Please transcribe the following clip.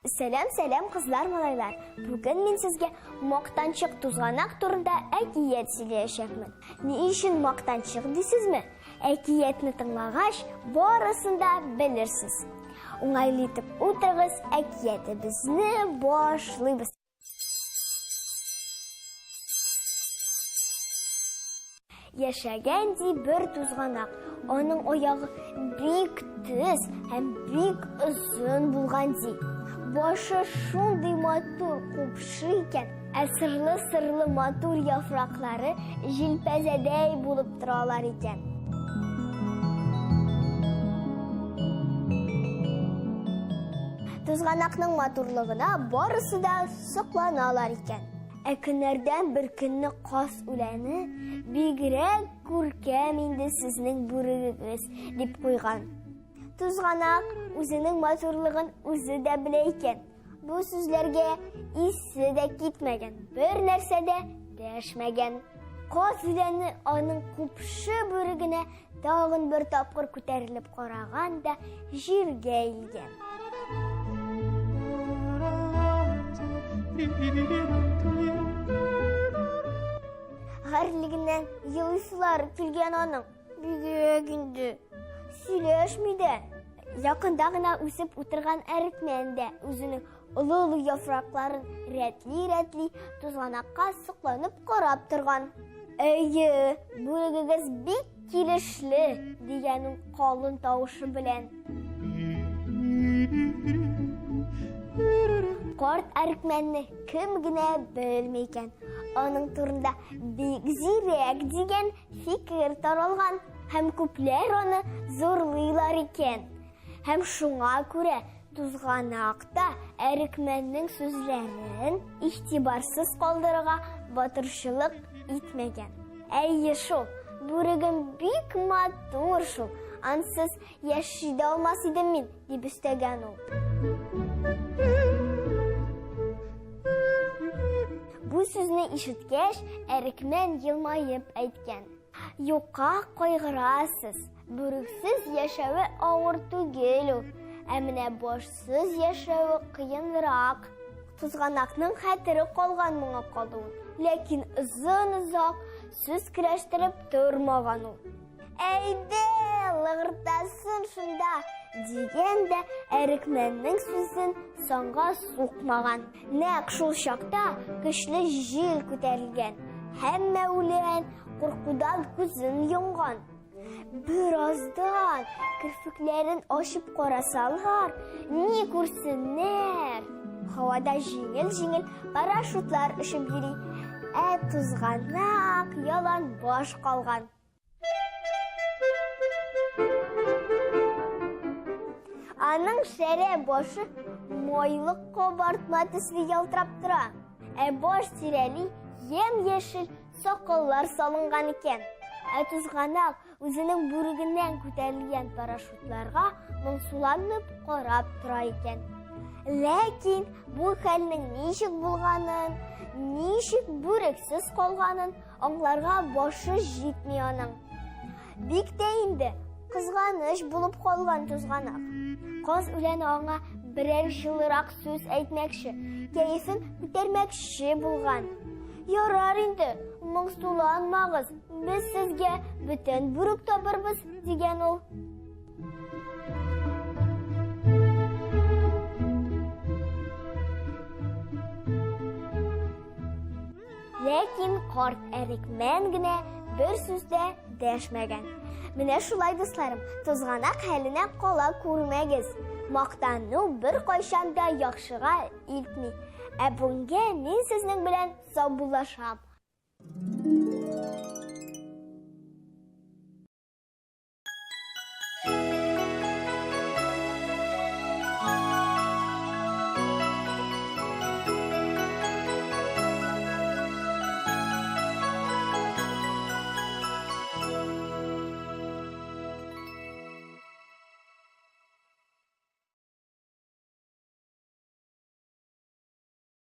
Сәлам, сәлам, кызлар, малайлар. Бүген мин сезгә мактанчык тузганак турында әкият сөйләячәкмен. Ни өчен мактанчык дисезме? Әкиятне тыңлагач, барысын да белерсез. Уңайлы итеп утырыгыз, әкиятебезне башлыйбыз. Яшәгән ди бер тузганак. Аның аягы бик төз һәм бик озын булган ди. Башы шундый матур купшы икән, ә сырлы-сырлы матур яфраклары җилпәзәдәй булып торалар икән. Тузганакның матурлыгына барысы да сокланалар икән. Ә көннәрдән бер көнне каз үләне бигрәк күркәм инде сезнең бүрегегез, дип куйган. Тузганак үзенең матурлыгын үзе дә белә икән. Бу сүзләргә исе дә китмәгән, бер нәрсә дә дәшмәгән. Каз үләне аның купшы бүрегенә Тагын бер тапкыр күтәрелеп караган да җиргә илгән. Гарьлегеннән елыйсылары килгән аның. Бигрәк инде. Сөйләшми дә. Якында гына үсеп утырган әрекмән дә үзенең олы-олы яфракларын рәтли-рәтли тузганакка сокланып карап торган. Әйе, бүрегегез бик килешле, дигән ул калын тавышы белән. Карт әрекмәнне кем генә белми икән. Аның турында бик зирәк дигән фикер таралган һәм күпләр аны зурлыйлар икән. Һәм шуңа күрә тузганак та әрекмәннең сүзләрен игътибарсыз калдырырга батырчылык итмәгән. Әйе шул, бүрегем бик матур шул, ансыз яши дә алмас идем мин, дип өстәгән ул. Бу сүзне ишеткәч, әрекмән елмаеп әйткән. Юкка кайгырасыз, бүрексез яшәве авыр түгел ул, ә менә башсыз яшәве кыенрак. Тузганакның хәтере калган моңа калуын, ләкин озын-озак сүз көрәштереп тормаган ул. Әйдә, лыгыртасын шунда, дигән дә әрекмәннең сүзен санга сукмаган. Нәкъ шул чакта көчле җил күтәрелгән. Һәммә үлән куркудан күзен йомган. Бераздан керфекләрен ачып карасалар, ни күрсеннәр? Һавада җиңел-җиңел парашютлар очып йөри, ә тузганак ялан баш калган. Аның шәрә башы майлы кабартма төсле ялтырап тора. Ә баш тирәли ем-яшел сакаллар салынган икән. Ә тузганак үзенең бүрегеннән күтәрелгән парашютларга моңсуланып карап тора икән. Ләкин бу хәлнең ничек булганын, ничек бүрексез калганын Аңларга башы җитми аның. Бик тә инде кызганыч булып калган тузганак. Каз үләне аңа берәр җылырак сүз әйтмәкче, кәефен күтәрмәкче булган. Ярар инде, моңсуланмагыз, без сезгә бүтән бүрек табырбыз, дигән ул. Ләкин карт әрекмән генә бер сүз дә дәшмәгән. Менә шулай, дусларым, тузганак хәленә кала күрмәгез. Мактану беркайчан да яхшыга илтми. Ә бүгенгә мин сезнең белән саубуллашам.